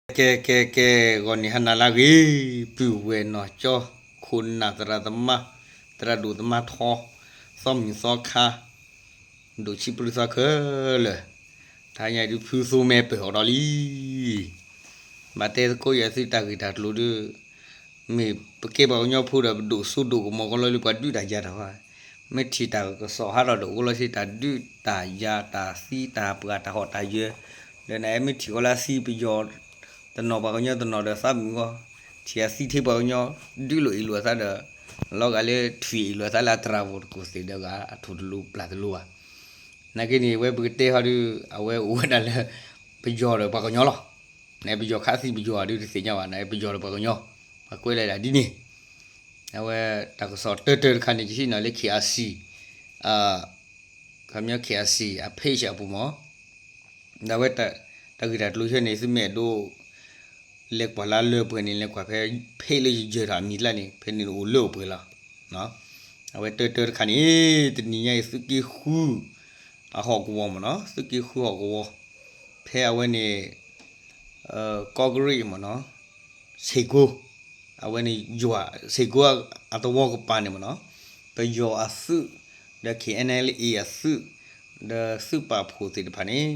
ကဲ ကဲ ကဲ ကဲ ဂီၤနံၤဟါနၤလၢအဂ့ၤ, ပုၢ်ဝဲၢ်နီၢ်ကၠီ, ခိၣ်နၢ်သရၣ်သမါ, သရၣ်ဒိၣ်သမါထီ, သီမုၢ်သီခါ, ဒိၣ်ဆံးပြံသီခဲလၢာ်, တဟါညါအံၤဒုးဖုသိမဲပၢၢ်အီၤဒီးလံ. ဘၣ်တဲသကိးယၤသုတၢ်ဂ့ၢ်တၢ်ကျိၤဒုး, မ့ၢ်ပကဲပှၤကညီဖိဒီးပဒိၣ်စိဒိၣ်ကမီၤကီးလီၤလၢပှၤဒုးတၢ်ယၤတၢ်ဘၣ်, မ့ၢ်ထံၣ်တၢ်ကစီၣ်ဟးထီၣ်ဒီးအိၣ်လီၤဆ့တၢ်ဒုးတၢ်ယၤတၢ်သံတၢ်ပှၢ်တၢ်ဟီၣ်တၢ်ယၢၤ, ဒီးနအဲၣ်မ့ၢ်ထံၣ်ဃီလၢအသံပယီၤ တနီၤပှၤကညီတနီၤဒီးသးမုာ်ဂီၢ်, ထံၣ်အသံထဲပှၤကညီ ဒုးလိာ်အ့ၣ်လိာ်အသးဒီး လီၤဂာ်လၢထွံၣ်အ့ၣ်လိာ်အသးလၢအတရၣ်ဖိတကိးသ့ၣ်ဒီးဂၤအထူၣ်တလိၤပျၢ်တလိၤဘၣ်. နာ်က့န့ၣ် အဝဲပကတဲဟီဒုး အဝဲအိၣ်ဝဲဒၣ်လၢ ပယီၤဒီးပှၤကညီလီၤ. နပယီၤခးသံပယီၤဒုးတသ့ၣ်ညါဘၣ်, နပယီၤဒီးပှၤကညီ, ပှၤကွဲးလၢဒၣ်ဒ်န့ၣ်, အဝဲတၢ်ကစီၣ်တၢတၢတခါန့ၣ် ယဟံးန့ၢ်လၢ KIC ခီပညီ KIC အ page အပူၤမး, ဒီးအဝဲတၢ်ဂ့ၢ်တၢ်ကျိၤဆၢန့ၣ် သုမ့ၢ်အဲၣ်ဒိး လဲၤကွၢ်လၢလၢပှဲၤန့ၣ် လဲၤကွၢ်ဖဲ page လၢယယၢၤထီၣ်အမံၤကျါန့ၣ် ဖဲန့ၣ်အိၣ်လၢအိၣ်ပှဲၤလီၤ. အဝဲတၢတၢတခါန့ၣ် တနံၤညါအံၤ သုးက့ဃု အဟီၣ်ကဝီၤမ့ၢ်နီၤ, သုးက့ဃုဟီၣ်ကဝီၤ, ဖဲအဝဲန့ၣ် ကီၢ်ကရံၣ်မ့ၢ်နီၤ, ဆ့ၣ်ကိ, အဝဲန့ၣ်ယွၤ ဆ့ၣ်ကိအသဝီကပၤန့ၣ်မ့ၢ်နီၤ, ပယီၤအသုး ဒီး KNLA အသုး ဒီးသုးပာ်ဖှိၣ်သ့ၣ်တဖၣ်န့ၣ်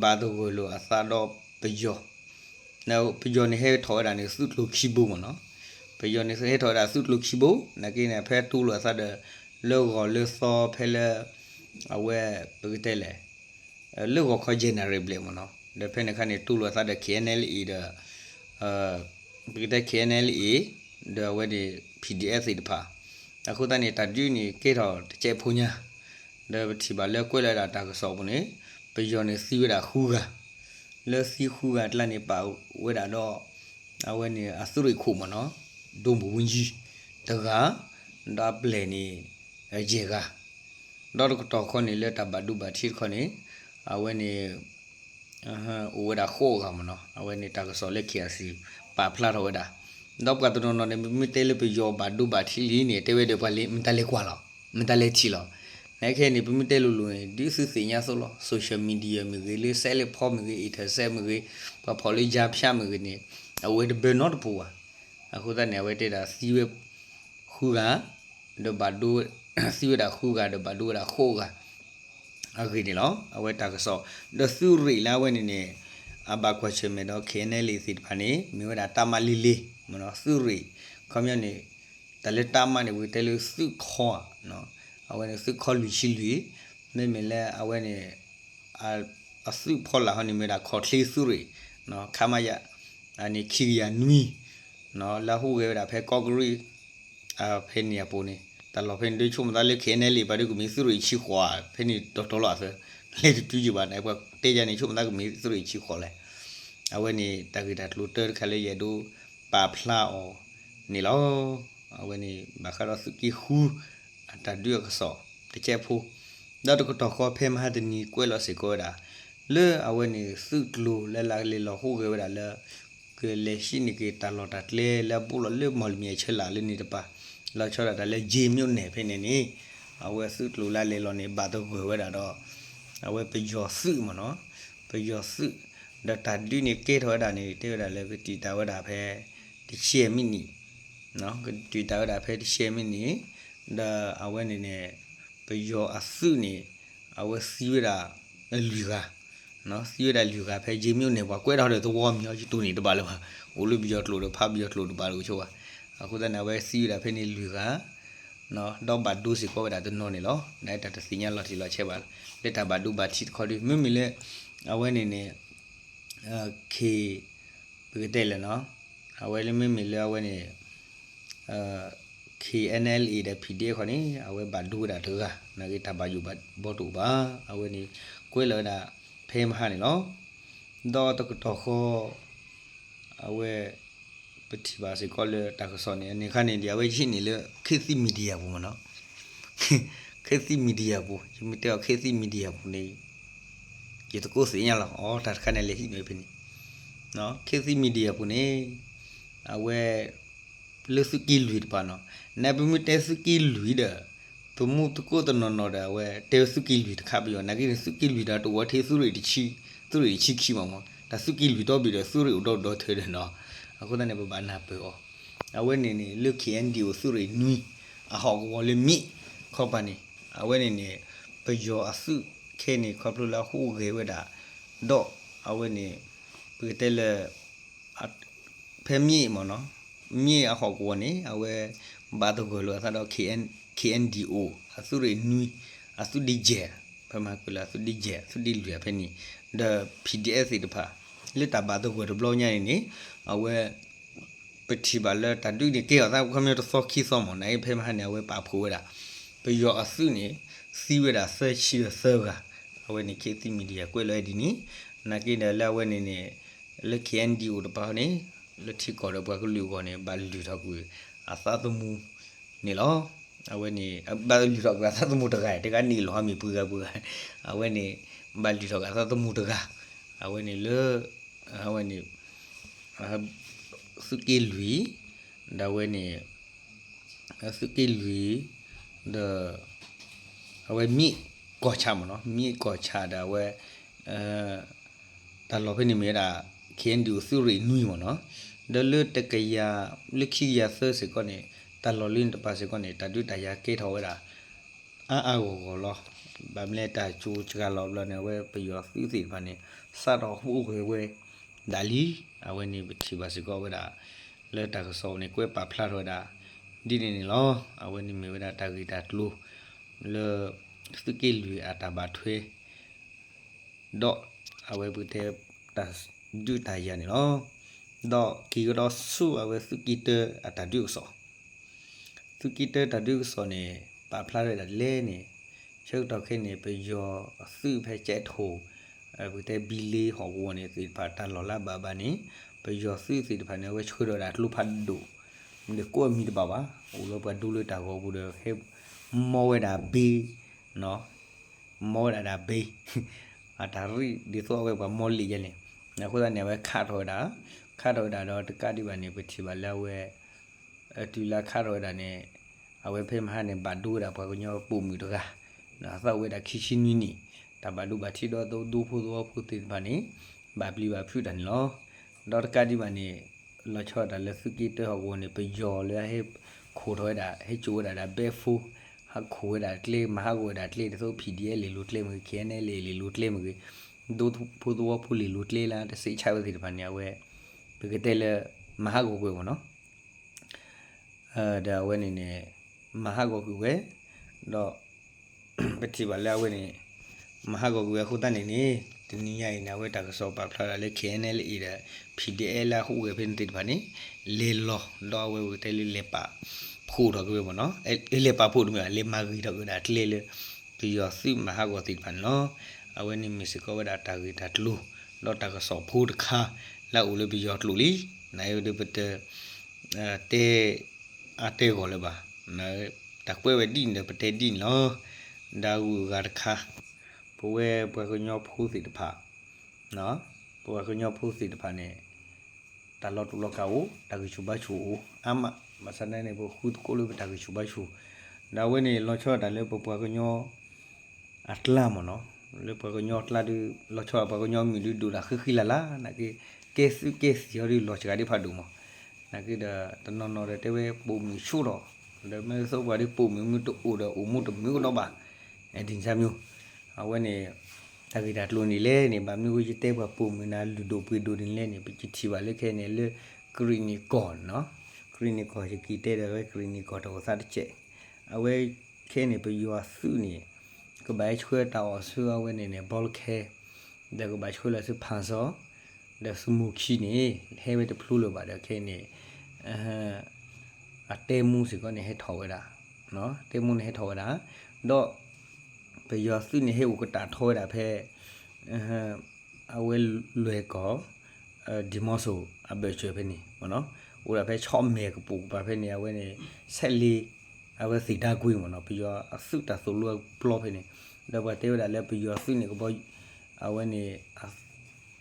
ဘၣ်သဂၢၢ်လိာ်အသးဒီးပယီၤ, ပယီၤန့ၣ်ဟဲထီၣ်ဝဲဒၣ်န့ၣ် သုးကျိၤခံဘိမ့ၢ်နီၤ, ပယီၤန့ၣ်ဟဲထီၣ်ဝဲဒၣ်သုးကျိၤခံဘိ, နာ်က့န့ၣ် ဖဲတူၢ်လိာ်အသးဒီး လၢဂီၤလၢသီဖဲလၢ အဝဲ ပကတဲလဲၣ် လၢဂီၤခီ January ဘျဲၣ်မ့ၢ်နီၤ, ဒီးဖဲန့ၣ်အခါန့ၣ် တူၢ်လိာ်အသးဒီး KNLA ဒီး ပကတဲ KNLA ဒီးအဝဲန့ၣ် PDF သ့ၣ်တဖၣ်, အဃိသတးန့ၣ် တၢ်ဒုးန့ၣ်ကဲထီၣ်တစဲးဖိညါ, ဒီးပထံၣ်ဘၣ်လၢကွဲးလီၤဝဲဒၣ်တၢ်ကစီၣ်ပူၤန့ၣ် ပယီၤန့ၣ်သံဝဲဒၣ်ဃုဂၤ, လၢသံဃုဂၤအကျါန့ၣ် ပာ်ဝဲဒၣ်ဒီး အဝဲန့ၣ်အသုးရ့ၣ်ခိၣ်မ့ၢ်နီၤ, ဒိၣ်မုၢ်ဝူကၠံ တဂၤ, ဒီးအပျဲၢ်န့ၣ် ယဲၢ်ဂၤ ဒီးတကတီၢ်ဃီန့ၣ် လၢတၢ်ဘၣ်ဒိဘၣ်ထံးတခီန့ၣ် အဝဲန့ၣ် အိၣ်ဝဲဒၣ်ဃိးဂၤမ့ၢ်နီၤ, အဝဲန့ၣ်တၢ်ကစီၣ်လၢ KIC ပာ်ဖျါထီၣ်ဝဲဒၣ်, ဒီးပှၤတနီၤနီၤန့ၣ် မ့မ့ၢ်တဲလၢပယီၤဘၣ်ဒိဘၣ်ထံးလံန့ၣ် တဲဝဲဒီးပှၤလၢမတၤလဲၤကွၢ်လီၤ, မတၤလဲၤထံၣ်လီၤ, နာ်က့န့ၣ် ပမ့ၢ်တဲလိၤလိၤန့ၣ် ဒ်သုသ့ၣ်ညါအသိးလီၤ, social media မ့ၢ်ဂ့ၤ, လၢစဲးလၢဖီမ့ၢ်ဂ့ၤ, internet မ့ၢ်ဂ့ၤ, ပှၤဖီၣ်လၢယါဖၠါမ့ၢ်ဂ့ၤန့ၣ် အဝဲတဘၢနီတပူၤဘၣ်, အဃိသတးန့ၣ် အဝဲတဲဒၣ်သံဝဲ ဃုဂၤ, ဒီးဘၣ်ဒိ သံဝဲဒၣ်ဃုဂၤ ဒီးဘၣ်ဒိဝဲဒၣ်ဃိးဂၤ အဂ့ၢ်န့ၣ်လီၤ. အဝဲတၢ်ကစီၣ် ဒီးသုးရ့ၣ်လၢအဝဲန့ၣ်န့ၣ် အဘၣ်ကွၢ်ဆၢၣ်မဲာ်ဒီး KNLA သ့ၣ်တဖၣ်န့ၣ် မ့ၢ်ဝဲဒၣ်တၢ်မၤလ့လ့ မ့ၢ်နီၤ, သုးရ့ၣ် ခီပညီန့ၣ် တၢ်လၢတၢ်မၤန့ၣ် ပကတဲလၢသုးခီဧါ, အဝဲန့ၣ်သုးခီလွံၢ်ဆံလွံၢ်, မ့မ့ၢ်လၢအဝဲန့ၣ် အသုးဖီလာ်ဟီန့ၣ် မ့ၢ်ဝဲဒၣ်ခီၣ်ချ့သုးရ့ၣ် ခမရ အန့ၣ်ခံကယၤနွံ လၢအဟူးဂဲၤဝဲဒၣ်ဖဲကီၢ်ကရံၣ် ဖဲန့ၣ်အပူၤန့ၣ် တၢ်လီၢ်ဖဲန့ၣ်ဒုးဆိကမိၣ်သးလၢ KNLA ဘၣ်ဒုးကမ့ၢ်သုးရ့ၣ်ဆံဃိး ဖဲန့ၣ်တီတီလီၤအသၢ လဲၤတတုၤယံၤဘၣ်န့ၣ် ပှၤတဲယၤန့ၣ် ဆိကမိၣ်သးကမ့ၢ်သုးရ့ၣ်ဆံဃိးလဲၣ်. အဝဲန့ၣ်တၢ်ဂ့ၢ်တၢ်ကျိၤတၢတခါလၢယအဲၣ်ဒိးပာ်ဖျါအီၤန့ၣ်လီၤ. အဝဲန့ၣ်ဘၣ်ဃးဒီးသုးက့ဃု အတၢ်ဒုးအကစီၣ်တကဲးဖိ ဒီးတကတီၢ်ဃီဖဲမဟါတနံၤကွဲးလီၤစ့ၢ်ကီးဝဲဒၣ် လၢအဝဲန့ၣ်သုးကျိၤလၢအလဲၤလီၤဟူးဂဲၤဝဲဒၣ်လၢ ကလဲၤဟံးန့ၢ်က့ၤတၢ်လီၢ်တၢ်ကျဲလၢအဘူးလီၤလၢမီၢ်လမံၤအဆၢလာ်လၢန့ၣ်တပၤ လီၤဆီဒၣ်တၢ်လၢ ကၠ့ၤမၠိၣ်နဲၣ် ဖဲန့ၣ်န့ၣ် အဝဲသုးကျိၤလၢအလဲၤလီၤန့ၣ် ဘၣ်သဂၢၢ်ဝဲဒၣ်ဒီး အဝဲပယီၤသုးမ့ၢ်နီၤ ပယီၤသုး ဒီးတၢ်ဒုးန့ၣ်ကဲထီၣ်ဝဲဒၣ်န့ၣ် တဲဝဲဒၣ်လၢကတုၤတၢ်ဝဲဒၣ်ဖဲ တဆံမံးနံး ကတုၤတၢ်ဝဲဒၣ်ဖဲတဆံမံးနံး ဒီးအဝဲန့ၣ်န့ၣ် ပယီၤအသုးန့ၣ် အဝဲသံဝဲဒၣ်လွံၢ်ဂၤ သံဝဲဒၣ်လွံၢ်ဂၤဖဲ ကၠ့ၤမၠိၣ်နဲၣ် ပှၤကွဲးထီၣ်ဒီးသဝီမံၤအီၤ ယတိၢ်နီၣ်တဘၣ်လၢၤဘၣ် အိၣ်လၢပယီၤကျိာ်ဒီးဖးပယီၤကျိာ်တဘၣ်လၢၤကဆိဘၣ်. အဃိသတးန့ၣ် အဝဲသံဝဲဒၣ်ဖဲန့ၣ်လွံၢ်ဂၤ ဒီးဘၣ်ဒိစ့ၢ်ကီးဝဲဒၣ်တနီၤန့ၣ်လီၤ. နတၢ်တသ့ၣ်ညါလီၤတံၢ်လီၤဆဲးဘၣ် လၢတၢ်ဘၣ်ဒိဘၣ်ထံးတခီဒီး မ့မ့ၢ်လၢ အဝဲန့ၣ်န့ၣ် ခ့ ပကတဲလဲၣ်နီၤ အဝဲလၢမ့မ့ၢ်လၢအဝဲန့ၣ် KNLA ဒီး PDF ခီန့ၣ် အဝဲဘၣ်ဒိဝဲဒၣ်တဂၤ နာ်က့တၢ်ဘၣ်ယိၣ်ဘၣ်ဘီတအိၣ်ဘၣ် အဝဲန့ၣ် ကွဲးလီၤဝဲဒၣ်ဖဲမဟါန့ၣ်လီၤ. ဒီးတကတီၢ်ဃီ အဝဲ ပထံၣ်ဘၣ်စ့ၢ်ကီးလၢတၢ်ကစီၣ်န့ၣ် အန့ၣ်အခါန့ၣ် ဒ်အဝဲယဟံးန့ၢ်လၢ ခေတ်သစ် Media ပူၤမ့ၢ်နီၤ ခေတ်သစ် Media ပူၤ ယမ့ၢ်တဲအီၤ ခေတ်သစ် Media ပူၤန့ၣ် ယသကိးသ့ၣ်ညါလီၤ အိ တၢ်တခါန့ၣ်လဲၤဟံးန့ၢ်ဖဲန့ၣ် ခေတ်သစ် Media ပူၤန့ၣ် အဝဲ လၢသုးက့လွံၢ်တပၤနီၤ နပမ့ၢ်တဲသုးက့လွံၢ်ဒီး ပမူသကိးတနီၤနီၤဒီး အဝဲတဲဝဲသုးက့လွံၢ်တခါပယီၤ နာ်က့န့ၣ် သုးက့လွံၢ်ဒီးတဝီထံ သုးရ့ၣ်တဆံခံမးမး တၢ်သုးက့လွံၢ်ဒီဘ့ၣ်ဒီးသုးရ့ၣ်အိၣ်ဒီဒီထၢဒီးနီၤ, အဃိသတးန့ၣ် ပဘၣ်နၢ်ပၢၢ်အီၤ, အဝဲန့ၣ်န့ၣ် လၢ KNDO သုးရ့ၣ်နွံ အဟီၣ်ကဝီၤလၢမ့ၢ်ခီပၤန့ၣ်, အဝဲန့ၣ်န့ၣ် ပယီၤအသုးခဲအံၤန့ၣ် ခီဖျိလၢအဟူးဂဲၤဝဲဒၣ်, ဒီးအဝဲန့ၣ် ပကတဲလၢ ဖဲမ့ၢ်မ့ၢ်နီၤ, မ့ၢ်အဟီၣ်ကဝီၤန့ၣ် အဝဲ ဘၣ်သဂၢၢ်လိာ်အသးဒီး KN KNDO အသုးရ့ၣ်နွံ အသုးဒ့ယဲၢ်, ဖဲမဟါကၢၢ်လၢအသုးဒ့ယဲၢ် အသုးဒ့လွံၢ်ဖဲန့ၣ်, ဒီး PDF သ့ၣ်တဖၣ် လၢတၢ်ဘၣ်သဂၢၢ်တဘျီညါန့ၣ်န့ၣ်, အဝဲ ပထံၣ်ဘၣ်လၢတၢ်ဒုးန့ၣ် ကဲထီၣ်သးခီပညီတသီခံသီမ့ၢ်နီၤ, ဖဲမဟါန့ၣ် အဝဲပာ်ဖှိၣ်ဝဲဒၣ် ပယီၤအသုးန့ၣ် သံဝဲဒၣ်သၢဆံဒီးသၢဂၤ, အဝဲန့ၣ် ခေတ်သစ် Media ကွဲးလီၤဝဲဒ်န့ၣ်, နာ်က့ဒီးလၢအဝဲန့ၣ်န့ၣ် လၢ KNDO တပၤန့ၣ် လၢထံကီၢ်ဒီးပှၤကလုာ်အဂီၢ်န့ၣ် ဘၣ်လုၢ်ထီၣ်ကွံာ်အသးသမူန့ၣ်လီၤ. အဝဲန့ၣ် ဘၣ်လုၢ်ထီၣ်ကွံာ်အသးသမူတဂၤ, တဂၤန့ၣ်လီၤမ့ၢ်ပှဲၤဂၤပှဲၤဂၤ, အဝဲန့ၣ် ဘၣ်လုၢ်ထီၣ်ကွံာ်အသးသမူတဂၤ, အဝဲန့ၣ်လၢ အဝဲန့ၣ် သုးက့လွံၢ်, ဒီးအဝဲန့ၣ် သုးက့လွံၢ်, ဒီး အဝဲမ့ၢ်ကီၢ်ဆၣ်မ့ၢ်နီၤ, မ့ၢ်ကီၢ်ဆၣ်ဒီးအဝဲ တၢ်လီၢ်ဖဲန့ၣ်မ့ၢ်ဝဲဒၣ် KNDO သုးရ့ၣ်နွံမ့ၢ်နီၤ, ဒီးလၢတကယၤ လၢခံကယၤသၢစ့ၢ်ကီးန့ၣ် တၢ်လီၢ်လၢန့ၣ်တပၤစ့ၢ်ကီးန့ၣ် တၢ်ဒုးတၢ်ယၤကဲထီၣ်ဝဲဒၣ် အါအါဂီၢ်ဂီၢ်လီၤ. ဘၣ်မနုၤလဲၣ် တၢ်ကၠိစှၤလီၤဘျီန့ၣ် အဝဲပယီၤသုးသ့ၣ်တဖၣ်န့ၣ် စးထီၣ်ဟူးဂဲၤဝဲဒၣ်လံ. အဝဲန့ၣ်ပထံၣ်ဘၣ်စ့ၢ်ကီးဝဲဒၣ် လၢတၢ်ကစီၣ်န့ၣ် ကွဲးပာ်ဖျါထီၣ်ဝဲဒၣ် ဒ်န့ၣ်န့ၣ်လီၤ. အဝဲန့ၣ်မ့ၢ်ဝဲဒၣ်တၢ်ဂ့ၢ်တၢ်ကျိၤ လၢ သုးက့လွံၢ်အတၢ်ဘၣ်ထွဲ ဒီးအဝဲပကတဲ တၢ်ဒုးတၢ်ယၤန့ၣ်လီၤ. ဒီးက့ၤကဒီးဆူအဝဲသုးက့တၢအတၢ်ဒုးကစီၣ်, သုးက့တၢတၢ်ဒုးကစီၣ်န့ၣ် ပာ်ဖျါထီၣ်ဝဲဒၣ်ဒ်လဲၣ်န့ၣ်, ဆၢကတီၢ်ခဲအံၤန့ၣ် ပယီၤအသုးဖဲကဲထိၣ် ပကတဲဘံလ့ဟီၣ်ကဝီၤန့ၣ်သ့ၣ်တဖၣ် တၢ်လီၢ်လၢအဘၣ်ဘၣ်န့ၣ် ပယီၤသုးသ့ၣ်တဖၣ်န့ၣ် အဝဲဆှၢဒီးဝဲဒၣ်ကျိဖးဒိၣ် ဒီးကိးအမံၤတဘၣ်ဘၣ်, အိၣ်လၢပှၤဒူလၢတၢ်ဂီၤပူၤဒီး ဟဲမီဝဲဒၣ်ဘ့ မီဝဲဒၣ်ဒၣ်ဘ့, အတၢ်ရ့ဒ်သိးအဝဲပှၤမီလံာ်ယဲန့ၣ်, အဃိသတးန့ၣ် အဝဲခးထီၣ်ဝဲဒၣ်, ခးထီၣ်ဝဲဒၣ်ဒီးတကးဒံးဘၣ်န့ၣ် ပထံၣ်ဘၣ်လၢအဝဲ တုၤလၢခးထီၣ်ဝဲဒၣ်န့ၣ် အဝဲဖဲမဟါန့ၣ် ဘၣ်ဒိဝဲဒၣ်ပှၤကညီပိာ်မုၣ်တဂၤ, အသးအိၣ်ဝဲဒၣ်ခံဆံနွံနံၣ်, တၢ်ဘၣ်ဒိဘၣ်ထံးဒီးဒူဖိသဝီဖိသ့ၣ်တဖၣ်န့ၣ် ဘၣ်ပျံၤဘၣ်ဖုးတၢ်န့ၣ်လီၤ. ဒီးတကးဒံးဘၣ်န့ၣ် လီၤဆီဒၣ်တၢ်လၢသုးက့တၢဟီၣ်ကဝီၤန့ၣ် ပယီၤလၢအဟဲခိၣ်ထီၣ်ဝဲဒၣ် ဟဲစိာ်ဝဲဒၣ်ဒီးဘဲဖိ, ဟးခိၣ်ဝဲဒၣ်ကျဲ မၤဟးဂီၤဝဲဒၣ်ကျဲ ဒ်သိး PDF လဲၤလိၤကျဲမ့ၢ်ဂ့ၤ KNLA လဲၤလိၤကျဲမ့ၢ်ဂ့ၤ, ဒူဖိသဝီဖိလဲၤလိၤကျဲလၢတစံးဆၢဝဲသ့ၣ်တဖၣ်န့ၣ် အဝဲ ပကတဲလၢ မၤဟးဂီၤကွံာ်မ့ၢ်နီၤ ဒီးအဝဲန့ၣ်န့ၣ် မၤဟးဂီၤကွံာ်ဝဲ, ဒီး ပထံၣ်ဘၣ်လၢအဝဲန့ၣ် မၤဟးဂီၤကွံာ်ဝဲအဃိသတးန့ၣ်န့ၣ် တနံၤညါအံၤန့ၣ် အဝဲတၢ်ကစီၣ်ပာ်ဖျါဒၣ်လၢ KNLA ဒီး PDF လၢအဟူးဂဲၤဖဲန့ၣ်သ့ၣ်တဖၣ်န့ၣ် လဲၤလီၤ ဒီးအဝဲပကတဲလၢလဲၤပာ်ဖှိၣ်ထီၣ်က့ၤဝဲမ့ၢ်နီၤ, လဲၤပာ်ဖှိၣ်တမ့ၢ်ဘၣ် လဲၤမၤဂ့ၤထီၣ်က့ၤဝဲဒၣ်ကျဲလၢ ပယီၤသုးမၤဟးဂီၤသ့ၣ်တဖၣ်န့ၣ်လီၤ. အဝဲန့ၣ်မ့ၢ်စ့ၢ်ကီးဝဲဒၣ်တၢ်ဂ့ၢ်တၢ်ကျိၤ ဒီးတၢ်ကစီၣ်ဖိတခါ လၢအအိၣ်လၢပယီၤကျိာ်လံ, နဒပတ တဲ အါတဲဂီၢ်လၢၤဘၣ်, တၢ်ကွဲးဝဲဒ်န့ၣ်ဒီးပတဲဒ်န့ၣ်လီၤ. ဒီးအဂုၤအဂၤတခါ ပဝဲပှၤကညီဖိသ့ၣ်တဖၣ် ပှၤကညီဖိသ့ၣ်တဖၣ်န့ၣ် တၢ်လီၤတူာ်လီၤကာ်အိၣ် တၢ်ဂံၢ်ဆူၣ်ဘါဆူၣ်အိၣ်အါမး, ဘၣ်ဆၣ်သနာ်န့ၣ် ပဃုသကိးလၢပတၢ်ဂံၢ်ဆူၣ်ဘါဆူၣ်, ဒီးအဝဲန့ၣ် လီၤဆီဒၣ်တၢ်လၢပပှၤကညီ အကျါမ့ၢ်နီၤ, လၢပှၤကညီအကျါဒီး လီၤဆီဒၣ်ပှၤကညီမုၣ်ဒုးဒိၣ်တၢ်ဃံဃံလၤလၤ နာ်က့ ကဲသုးကဲသံၣ်အီၤဒီးလီၤစှၤဒ်ဖးဒိၣ်မး, နာ်က့ဒီး တနီၤနီၤဒီးတဲဝဲပိာ်မုၣ်ဆူၣ်ထီၣ်, ဒီးမ့ၢ်သိးပှၤဒီးပိာ်မုၣ်မ့ၢ်တအိၣ်ဒီးအိၣ်မူတမုာ်ကဒီးဘၣ်, ဒ်န့ၣ်မ့ၢ် အဝဲန့ၣ် တၢ်ဂ့ၢ်တၢ်ကျိၤန့ၣ်လဲၣ်န့ၣ် ဘၣ်မနုၤအဃိယတဲပှၤပိာ်မုၣ်န့ၣ်လုၢ်ဒိၣ်ပှ့ၤဒိၣ်န့ၣ်လဲၣ်န့ၣ် ပကထံၣ်ဘၣ်လၢခဲအံၤန့ၣ်လၢ ကရံၣ်နံၣ်ကီၢ်နီၤ, ကရံၣ်နံၣ်ကီၢ် ယက့ၤတဲဒီးဝဲကရံၣ်နံၣ်ကီၢ်တအိၣ်သးတစဲး, အဝဲခဲအံၤန့ၣ် ပယီၤသုးန့ၣ် ကဘၣ်ဟဲဆှၢတၢ်အီၣ်ဆူအဝဲန့ၣ်န့ၣ် ဘီလခဲ ဒီးကဘၣ်ဆှၢလီၤဆူဖၣ်စီ ဒီးဆူမိၢ်ခံန့ၣ် ဟဲဝဲတဖျိလၢၤဘၣ်ဒီးခဲအံၤန့ၣ် အတဲမူစ့ၢ်ကီးန့ၣ်ဟဲထီၣ်ဝဲဒၣ်, တဲမူန့ၣ်ဟဲထီၣ်ဝဲဒၣ်, ဒီး ပယီၤသုးန့ၣ်ဟဲအိၣ်ကတၢၢ်ထီဝဲဒၣ်ဖဲ အဝဲလွဲၢ်ကီၢ် ဒံၣ်မီစိၤအဘၢၣ်စၢၤဖဲန့ၣ်မ့ၢ်နီၤ, အိၣ်ဒၣ်ဖဲဆီမဲာ်ကပိာ်ကပၤဖဲန့ၣ် အဝဲန့ၣ် ဆဲးလ့ အဝဲသ့ၣ်ဒါကွံမ့ၢ်နီၤ, ပယီၤအသုးတၢ်သိၣ်လိအပျီဖဲန့ၣ်, ဒီးပှၤတဲဝဲဒၣ်လၢပယီၤသုးန့ၣ်ကဘီ အဝဲန့ၣ်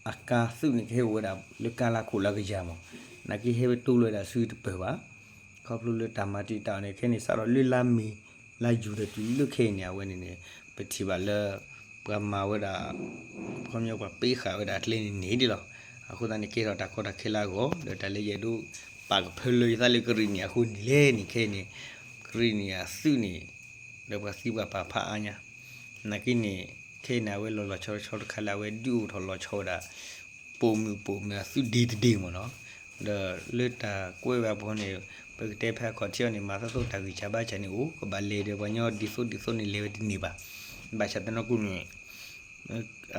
အကါသုးန့ၣ်ကဟဲအိၣ်ဝဲဒၣ်လၢကါလၢခိၣ်လၢကယၤမး, နာ်က့ဟဲဝဲတူၢ်လိာ်ဝဲဒၣ်ဆူတပၢၢ်ဘၣ်, ခီဖျိလၢတၢ်မၤတံာ်တာ်န့ၣ် ခဲအံၤန့ၣ် စးထီၣ်လၢလါမ့ၤ လါယူၤဒီးတုၤလၢခဲအံၤန့ၣ် အဝဲန့ၣ်န့ၣ် ပထံၣ်ဘၣ်လၢ ပှၤမၤဝဲဒၣ် ခီပညီပှၤပ့ဃာ်ဝဲဒၣ်ကျဲန့ၣ်န့ၣ်ဒ်လီၤ. အဃိသတးန့ၣ် ကဲထီၣ်တၢ်ကီတၢ်ခဲလၢအဂီၢ် ဒီးတၢ်လၢယအဲၣ်ဒိးပာ်ကဖၢလၢယသးလၢကရံၣ်နံၣ်အဃိန့ၣ်လဲၣ်န့ၣ် ခဲအံၤန့ၣ် ကရံၣ်နံၣ်အသုးန့ၣ် ဒီးပှၤသံပှၤပာ်ဖးအါညါ နာ်က့န့ၣ် ခဲအံၤန့ၣ် အဝဲလီၤလီၤဆီဆီတခါလၢအဝဲဒုးအိၣ်ထီၣ်လီၤဆီဝဲဒၣ် ပိာ်မုၣ်ပိာ်မုၣ်အသုးဒ့တဒ့မ့ၢ်နီၤ, ဒီးလၢတၢ်ကွဲးဝဲအပူၤန့ၣ် ပကတဲဖဲအခီၣ်ထံးအံၤန့ၣ် မၤသးသိးတၢ်ဂံၢ်စၢ်ဘါစၢ်န့ၣ်အိၣ် ကဘၣ်လဲၤဒီးပှၤကညီဒ်သိးဒ်သိးန့ၣ်လဲၤဝဲတန့ၢ်ဘၣ်, ဘၣ်ဆၣ်သနာ်က့န့ၣ်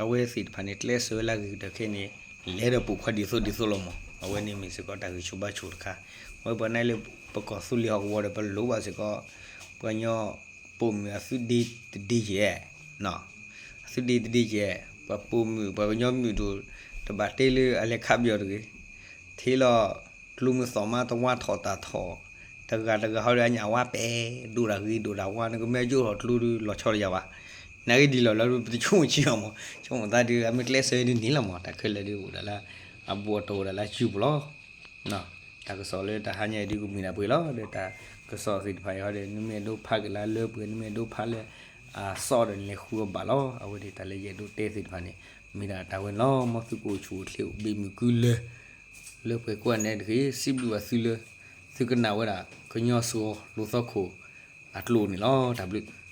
အဝဲသ့ၣ်တဖၣ်န့ၣ် ကျဲးစၢးဝဲလၢအဂ့ၤကတၢၢ်ခဲအံၤန့ၣ် လဲၤဒီးပိာ်ခွါဒ်သိးဒ်သိးလီၤမး, အဝဲန့ၣ်မ့ၢ်စ့ၢ်ကီးတၢ်ဂံၢ်ဆူၣ်ဘါဆူၣ်တခါ, အဝဲပှၤနာ်လၢပကီၢ်သူလ့ၤဟီၣ်ကဝီၤဒီး ပလိၣ်ဘၣ်စ့ၢ်ကီး ပှၤကညီ ပိာ်မုၣ်အသုးဒ့တဒ့ယဲၢ်, အသုးဒ့တဒ့ယဲၢ်, ပှၤပိာ်မုၣ် ပှၤကညီမုၣ်ဒိၣ် တဘၣ်တဲလၢအလဲၤခးပယီၤတဂ့ၤ, ထံလီၤ ကျိမုၢ်သီၣ်မးတဝါထီၣ်တၢ်ထီၣ်, တဂၤတဂၤဟီဒီးအညၣ်ဝါပဲာ် ဒိၣ်တၢ်ဂ့ၤဒိၣ်တၢ်ဝါ နကမ့ၢ်ယိၣ်ထီၣ်ကျိဒီး လီၤဆီတယၤဘၣ်, နာ်က့ဒ်လီၤလၢပတဆိကမိၣ်ဆံးအီၤမး, ဆိကမိၣ်သးဒီး အမ့ၢ်ကျဲးစၢးဒ်န့ၣ်လီၤမး, တၢ်ခဲလၢာ်ဒ်အိၣ်ဒၣ်လၢ အဘူးအတံၢ်အိၣ်ဒၣ်လၢစုပူၤလီၤ. တၢ်ကစီၣ်လၢတဟါညါအံၤဒုးကမ့ၢ်ဒၣ်ပှဲၤလီၤ. ဒီးတၢ်ကစီၣ်သ့ၣ်တဖၣ်အံၤဟီဒီး နမ့ၢ်အဲၣ်ဒိးဖးက့ၤလၢလၢပှဲၤ နမ့ၢ်အဲၣ်ဒိးဖးလၢ အသီဒီးနလဲၤဃုအီၤဘၣ်လီၤ. အဝဲန့ၣ်တၢ်လၢယအဲၣ်ဒိးတဲသ့ၣ်တဖၣ်န့ၣ် မ့ၢ်ဒၣ်တၢ်ဝဲန့ၣ်လီၤ. မ်သုကအိၣ်ဆူၣ်အိၣ်ချ့အိၣ်ဘှံးမုာ်ကုလၢ လၢပှဲၤကိးဂၤဒဲးတက့ၢ်. စံးဘျုးဘၣ်သုလၢ သုကနၣ်ဝဲဒၣ် ကညီစှီၤလိာ်သီခိၣ်အကျိာ်န့ၣ်လီၤ. တၢ်ဘျုး